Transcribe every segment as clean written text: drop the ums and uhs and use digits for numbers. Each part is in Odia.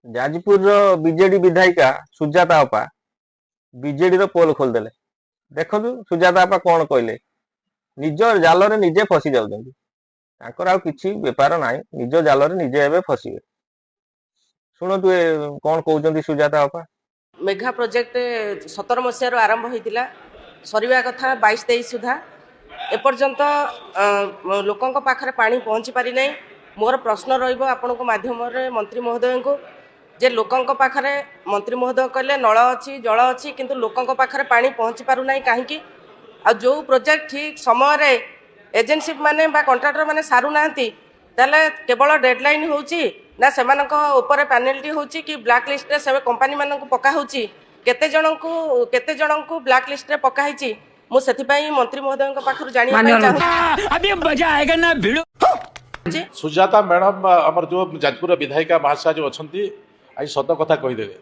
ଯାଜପୁରର ବିଜେଡି ବିଧାୟିକା ସୁଜାତା ଅପା ବିଜେଡିର ପୋଲ ଖୋଲିଦେଲେ। ଦେଖନ୍ତୁ ସୁଜାତା ଅପା କଣ କହିଲେ। ନିଜ ଜାଲରେ ନିଜେ ଫସି ଯାଉଛନ୍ତି। ତାଙ୍କର ଆଉ କିଛି ବେପାର ନାହିଁ, ନିଜ ଜାଲରେ ନିଜେ ଏବେ ଫସିବେ। ଶୁଣନ୍ତୁ ଏ କଣ କହୁଛନ୍ତି ସୁଜାତା ଅପା। ମେଘା ପ୍ରୋଜେକ୍ଟ 17 ମସିହାରୁ ଆରମ୍ଭ ହୋଇଥିଲା, ସରିବା କଥା 22-23 ସୁଦ୍ଧା। ଏପର୍ଯ୍ୟନ୍ତ ଲୋକଙ୍କ ପାଖରେ ପାଣି ପହଞ୍ଚି ପାରିନାହିଁ। ମୋର ପ୍ରଶ୍ନ ରହିବ ଆପଣଙ୍କ ମାଧ୍ୟମରେ ମନ୍ତ୍ରୀ ମହୋଦୟଙ୍କୁ ଯେ ଲୋକଙ୍କ ପାଖରେ, ମନ୍ତ୍ରୀ ମହୋଦୟ କହିଲେ ନଳ ଅଛି, ଜଳ ଅଛି, କିନ୍ତୁ ଲୋକଙ୍କ ପାଖରେ ପାଣି ପହଞ୍ଚି ପାରୁନାହିଁ କାହିଁକି? ଆଉ ଯେଉଁ ପ୍ରୋଜେକ୍ଟ ଠିକ୍ ସମୟରେ ଏଜେନ୍ସି ମାନେ ବା କଣ୍ଟ୍ରାକ୍ଟର ମାନେ ସାରୁନାହାନ୍ତି, ତାହେଲେ କେବଳ ଡେଡ଼ଲାଇନ୍ ହେଉଛି ନା ସେମାନଙ୍କ ଉପରେ ପେନାଲ୍ଟି ହେଉଛି କି ବ୍ଲାକ୍ ଲିଷ୍ଟରେ ସେ କମ୍ପାନୀମାନଙ୍କୁ ପକା ହେଉଛି? କେତେ ଜଣଙ୍କୁ ବ୍ଲାକ୍ ଲିଷ୍ଟରେ ପକା ହେଇଛି, ମୁଁ ସେଥିପାଇଁ ମନ୍ତ୍ରୀ ମହୋଦୟଙ୍କ ପାଖରୁ ଜାଣିବା ପାଇଁ ଚାହୁଁଛି। अभी मजा आएगा ना भिड़ू। ସୁଜାତା ମ୍ୟାଡ଼ାମ, ଆମର ଯେଉଁ ଯାଜପୁରର ବିଧାୟିକା ମହାଶୟ ଯେଉଁ ଅଛନ୍ତି, ଆଜି ସତ କଥା କହିଦେବେ।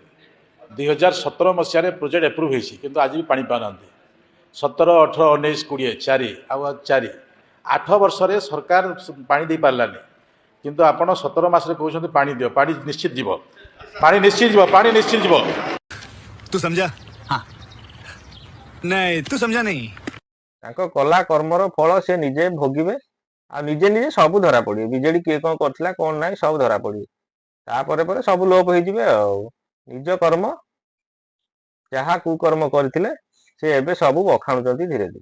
2017 ମସିହାରେ ପ୍ରୋଜେକ୍ଟ ଆପ୍ରୁଭ୍ ହେଇଛି, କିନ୍ତୁ ଆଜି ବି ପାଣି ପାଉନାହାନ୍ତି। 17, 18, 19, 20, 4 ଆଉ 4, 8 ବର୍ଷରେ ସରକାର ପାଣି ଦେଇପାରିଲାନି। କିନ୍ତୁ ଆପଣ 17 ମାସରେ କହୁଛନ୍ତି ପାଣି ଦିଅ। ପାଣି ନିଶ୍ଚିତ ଯିବ, ପାଣି ନିଶ୍ଚିତ ଯିବ, ପାଣି ନିଶ୍ଚିତ ଯିବ। तू समझा? हाँ, नहीं, तू समझा नहीं। ତାଙ୍କ କଲା କର୍ମର ଫଳ ସେ ନିଜେ ଭୋଗିବେ ଆଉ ନିଜେ ନିଜେ ସବୁ ଧରା ପଡିବେ। ବିଜେଡି କିଏ କଣ କରିଥିଲା, କଣ ନାହିଁ, ସବୁ ଧରା ପଡିବେ। ତାପରେ ପରେ ସବୁ ଲୋପ ହେଇଯିବେ। ଆଉ ନିଜ କର୍ମ ଯାହା କୁକର୍ମ କରିଥିଲେ, ସେ ଏବେ ସବୁ ବଖାଣୁଛନ୍ତି ଧୀରେ ଧୀରେ।